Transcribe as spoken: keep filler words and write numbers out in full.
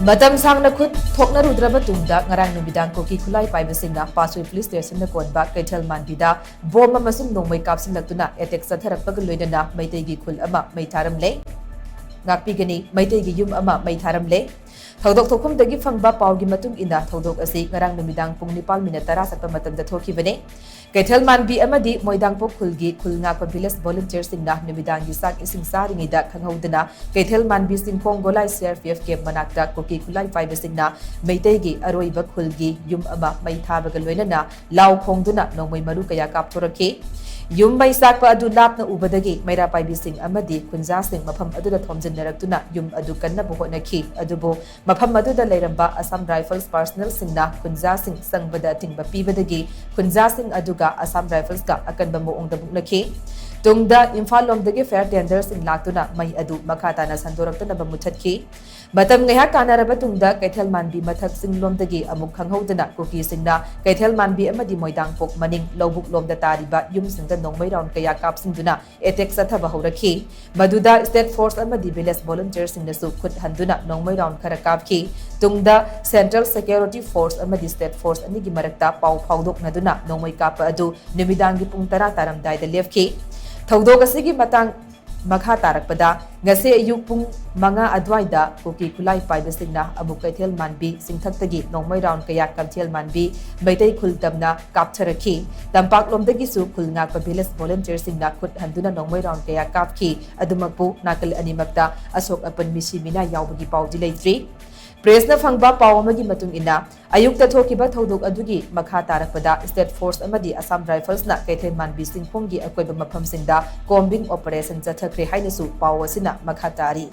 ꯃꯇꯝ ꯁꯥꯡꯅ ꯈꯨꯠ ꯊꯣꯛꯅꯔꯨꯗ꯭ꯔꯕ ꯇꯨꯡꯗ ꯉꯔꯥꯡ ꯅꯨꯃꯤꯗꯥꯡ ꯀꯨꯀꯤ ꯈꯨꯠꯂꯥꯏ ꯄꯥꯏꯕꯁꯤꯡꯅ ꯄꯥꯠꯁꯣꯏ ꯄꯨꯂꯤꯁ ꯁ꯭ꯇꯦꯁꯟꯗ ꯀꯣꯟꯕ ꯀꯩꯊꯦꯜ ꯃꯥꯟꯕꯤꯗ ꯕꯣꯝ ꯑꯃꯁꯨꯡ ꯅꯣꯡꯃꯩ ꯀꯥꯞꯁꯤꯜꯂꯛꯇꯨꯅ ꯑꯦꯇꯦꯛ ꯆꯠꯊꯔꯛꯄꯒ ꯂꯣꯏꯅꯅ ꯃꯩꯇꯩꯒꯤ ꯈꯨꯜ ꯑꯃ ꯃꯩ ꯊꯥꯔꯝꯂꯦ꯫ ꯉꯥꯛꯄꯤꯒꯅꯤ, ꯃꯩꯇꯩꯒꯤ ꯌꯨꯝ ꯑꯃ ꯃꯩ ꯊꯥꯔꯝꯂꯦ꯫ ꯊꯧꯗꯣꯛ ꯊꯣꯛꯐꯝꯗꯒꯤ ꯐꯪꯕ ꯄꯥꯎꯒꯤ ꯃꯇꯨꯡ ꯏꯟꯅ ꯊꯧꯗꯣꯛ ꯑꯁꯤ ꯉꯔꯥꯡ ꯅꯨꯃꯤꯗꯥꯡ ꯄꯨꯡ ꯅꯤꯄꯥꯜ ꯃꯤꯅꯠ ꯇꯔꯥ ꯆꯠꯄ ꯃꯇꯝꯗ ꯊꯣꯛꯈꯤꯕꯅꯤ꯫ ꯀꯩꯊꯦꯜ ꯃꯥꯟꯕꯤ ꯑꯃꯗꯤ ꯃꯣꯏꯗꯥꯡꯄꯣꯛ ꯈꯨꯜꯒꯤ ꯈꯨꯜ ꯉꯥꯛꯄ ꯚꯤꯂꯦꯖ ꯚꯣꯂꯨꯟꯇꯤꯌꯔꯁꯤꯡꯅ ꯅꯨꯃꯤꯗꯥꯡꯒꯤ ꯆꯥꯛ ꯏꯁꯤꯡ ꯆꯥꯔꯤꯉꯩꯗ ꯈꯪꯍꯧꯗꯅ ꯀꯩꯊꯦꯜ ꯃꯥꯟꯕꯤ ꯆꯤꯡꯈꯣꯡ ꯒꯣꯂꯥꯏ C R P F camp ꯃꯅꯥꯛꯇ ꯀꯨꯀꯤ ꯈꯨꯠꯂꯥꯏ ꯄꯥꯏꯕꯁꯤꯡꯅ ꯃꯩꯇꯩꯒꯤ ꯑꯔꯣꯏꯕ ꯈꯨꯜꯒꯤ ꯌꯨꯝ ꯑꯃ ꯃꯩ ꯊꯥꯕꯒ ꯂꯣꯏꯅꯅ ꯂꯥꯎ ꯈꯣꯡꯗꯨꯅ ꯅꯣꯡꯃꯩ ꯃꯔꯨ ꯀꯌꯥ ꯀꯥꯞꯊꯣꯔꯛꯈꯤ꯫ ꯌꯨꯝ ꯃꯩ ꯆꯥꯛꯄ ꯑꯗꯨ ꯂꯥꯞꯅ ꯎꯕꯗꯒꯤ ꯃꯩꯔꯥ ꯄꯥꯏꯕꯤꯁꯤꯡ ꯑꯃꯗꯤ ꯈꯨꯟꯖꯥꯁꯤꯡ ꯃꯐꯝ ꯑꯗꯨꯗ ꯊꯣꯝꯖꯤꯟꯅꯔꯛꯇꯨꯅ ꯌꯨꯝ ꯑꯗꯨ ꯀꯟꯅꯕ ꯍꯣꯠꯅꯈꯤ꯫ ꯑꯗꯨꯕꯨ ꯃꯐꯝ ꯑꯗꯨꯗ ꯂꯩꯔꯝꯕ ꯑꯁꯥꯝ ꯔꯥꯏꯐꯜꯁ ꯄꯥꯔꯁꯅꯦꯜꯁꯤꯡꯅ ꯈꯨꯟꯖꯥꯁꯤꯡ ꯆꯪꯕꯗ ꯑꯊꯤꯡꯕ ꯄꯤꯕꯗꯒꯤ ꯈꯨꯟꯖꯥꯁꯤꯡ ꯑꯗꯨꯒ ꯑꯁꯥꯝ ꯔꯥꯏꯐꯜꯁꯀ ꯑꯀꯟꯕ ꯃꯑꯣꯡꯗ ꯃꯨꯛꯅꯈꯤ꯫ ꯇꯨꯡꯗ ꯏꯝꯐꯥꯜ ꯂꯣꯝꯗꯒꯤ ꯐꯥꯌꯔ ꯇꯦꯟꯗꯔꯁꯤꯡ ꯂꯥꯛꯇꯨꯅ ꯃꯩ ꯑꯗꯨ ꯃꯈꯥ ꯇꯥꯅ ꯁꯟꯗꯣꯔꯛꯇꯅꯕ ꯃꯨꯊꯠꯈꯤ꯫ ꯃꯇꯝ ꯉꯥꯏꯍꯥꯛ ꯀꯥꯟꯅꯔꯕ ꯇꯨꯡꯗ ꯀꯩꯊꯦꯜ ꯃꯥꯟꯕꯤ ꯃꯊꯛ ꯆꯤꯡꯂꯣꯝꯗꯒꯤ ꯑꯃꯨꯛ ꯈꯪꯍꯧꯗꯅ ꯀꯨꯀꯤꯁꯤꯡꯅ ꯀꯩꯊꯦꯜ ꯃꯥꯟꯕꯤ ꯑꯃꯗꯤ ꯃꯣꯏꯗꯥꯡꯄꯣꯛ ꯃꯅꯤꯡ ꯂꯧꯕꯨꯛ ꯂꯣꯝꯗ ꯇꯥꯔꯤꯕ ꯌꯨꯝꯁꯤꯡꯗ ꯅꯣꯡꯃꯩ ꯔꯥꯎꯟ ꯀꯌꯥ ꯀꯥꯞꯁꯤꯟꯗꯨꯅ ꯑꯦꯇꯦꯛ ꯆꯠꯊꯕ ꯍꯧꯔꯛꯈꯤ꯫ ꯃꯗꯨꯗ ꯁ꯭ꯇꯦꯠ ꯐꯣꯔꯁ ꯑꯃꯗꯤ ꯚꯤꯂꯦꯖ ꯚꯣꯂꯨꯟꯇꯤꯌꯔꯁꯤꯡꯅꯁꯨ ꯈꯨꯠ ꯍꯟꯗꯨꯅ ꯅꯣꯡꯃꯩ ꯔꯥꯎꯟ ꯈꯔ ꯀꯥꯞꯈꯤ꯫ ꯇꯨꯡꯗ ꯁꯦꯟꯇ꯭ꯔꯦꯜ ꯁꯦꯀ꯭ꯌꯨꯔꯤꯇꯤ ꯐꯣꯔꯁ ꯑꯃꯗꯤ ꯁ꯭ꯇꯦꯠ ꯐꯣꯔꯁ ꯑꯅꯤꯒꯤ ꯃꯔꯛꯇ ꯄꯥꯎ ꯐꯥꯎꯗꯣꯛꯅꯗꯨꯅ ꯅꯣꯡꯃꯩ ꯀꯥꯞꯄ ꯑꯗꯨ ꯅꯨꯃꯤꯗꯥꯡꯒꯤ ꯄꯨꯡ ꯇꯔꯥ ꯇꯥꯔꯝꯗꯥꯏꯗ ꯂꯦꯞꯈꯤ꯫ ꯊꯧꯗꯣꯛ ꯑꯁꯤꯒꯤ ꯃꯇꯥꯡ ꯃꯈꯥ ꯇꯥꯔꯛꯄꯗ, ꯉꯁꯤ ꯑꯌꯨꯛ ꯄꯨꯡ ꯃꯉꯥ ꯑꯗꯨꯋꯥꯏꯗ ꯀꯨꯀꯤ ꯈꯨꯠꯂꯥꯏ ꯄꯥꯏꯕꯁꯤꯡꯅ ꯑꯃꯨꯛ ꯀꯩꯊꯦꯜ ꯃꯥꯟꯕꯤ ꯆꯤꯡꯊꯛꯇꯒꯤ ꯅꯣꯡꯃꯩ ꯔꯥꯎꯟ ꯀꯌꯥ ꯀꯩꯊꯦꯜ ꯃꯥꯟꯕꯤ ꯃꯩꯇꯩ ꯈꯨꯜ ꯇꯝꯅ ꯀꯥꯞꯊꯔꯛꯈꯤ꯫ ꯇꯝꯄꯥꯛꯂꯣꯝꯗꯒꯤꯁꯨ ꯈꯨꯜ ꯉꯥꯛꯄ ꯚꯤꯂꯦꯖ ꯚꯣꯂꯨꯟꯇꯤꯌꯔꯁꯤꯡꯅ ꯈꯨꯠ ꯍꯟꯗꯨꯅ ꯅꯣꯡꯃꯩ ꯔꯥꯎꯟ ꯀꯌꯥ ꯀꯥꯞꯈꯤ꯫ ꯑꯗꯨꯃꯛꯄꯨ ꯅꯥꯀꯜ ꯑꯅꯤꯃꯛꯇ ꯑꯁꯣꯛ ꯑꯄꯟ ꯃꯤꯁꯤ ꯃꯤꯅꯥ ꯌꯥꯎꯕꯒꯤ ꯄꯥꯎꯗꯤ ꯂꯩꯇ꯭ꯔꯤ꯫ ꯄ꯭ꯔꯦꯁꯅ ꯐꯪꯕ ꯄꯥꯎ ꯑꯃꯒꯤ ꯃꯇꯨꯡ ꯏꯟꯅ, ꯑꯌꯨꯛꯇ ꯊꯣꯛꯈꯤꯕ ꯊꯧꯗꯣꯛ ꯑꯗꯨꯒꯤ ꯃꯈꯥ ꯇꯥꯔꯛꯄꯗ ꯁ꯭ꯇꯦꯠ ꯐꯣꯔꯁ ꯑꯃꯗꯤ ꯑꯁꯥꯝ ꯔꯥꯏꯐꯜꯁꯅ ꯀꯩꯊꯦꯜ ꯃꯥꯟꯕꯤ ꯆꯤꯡꯈꯣꯡꯒꯤ ꯑꯀꯣꯏꯕ ꯃꯐꯝꯁꯤꯡꯗ ꯀꯣꯝꯕꯤꯡ ꯑꯣꯄꯔꯦꯁꯟ ꯆꯠꯊꯈ꯭ꯔꯦ ꯍꯥꯏꯅꯁꯨ ꯄꯥꯎ ꯑꯁꯤꯅ ꯃꯈꯥ ꯇꯥꯔꯤ꯫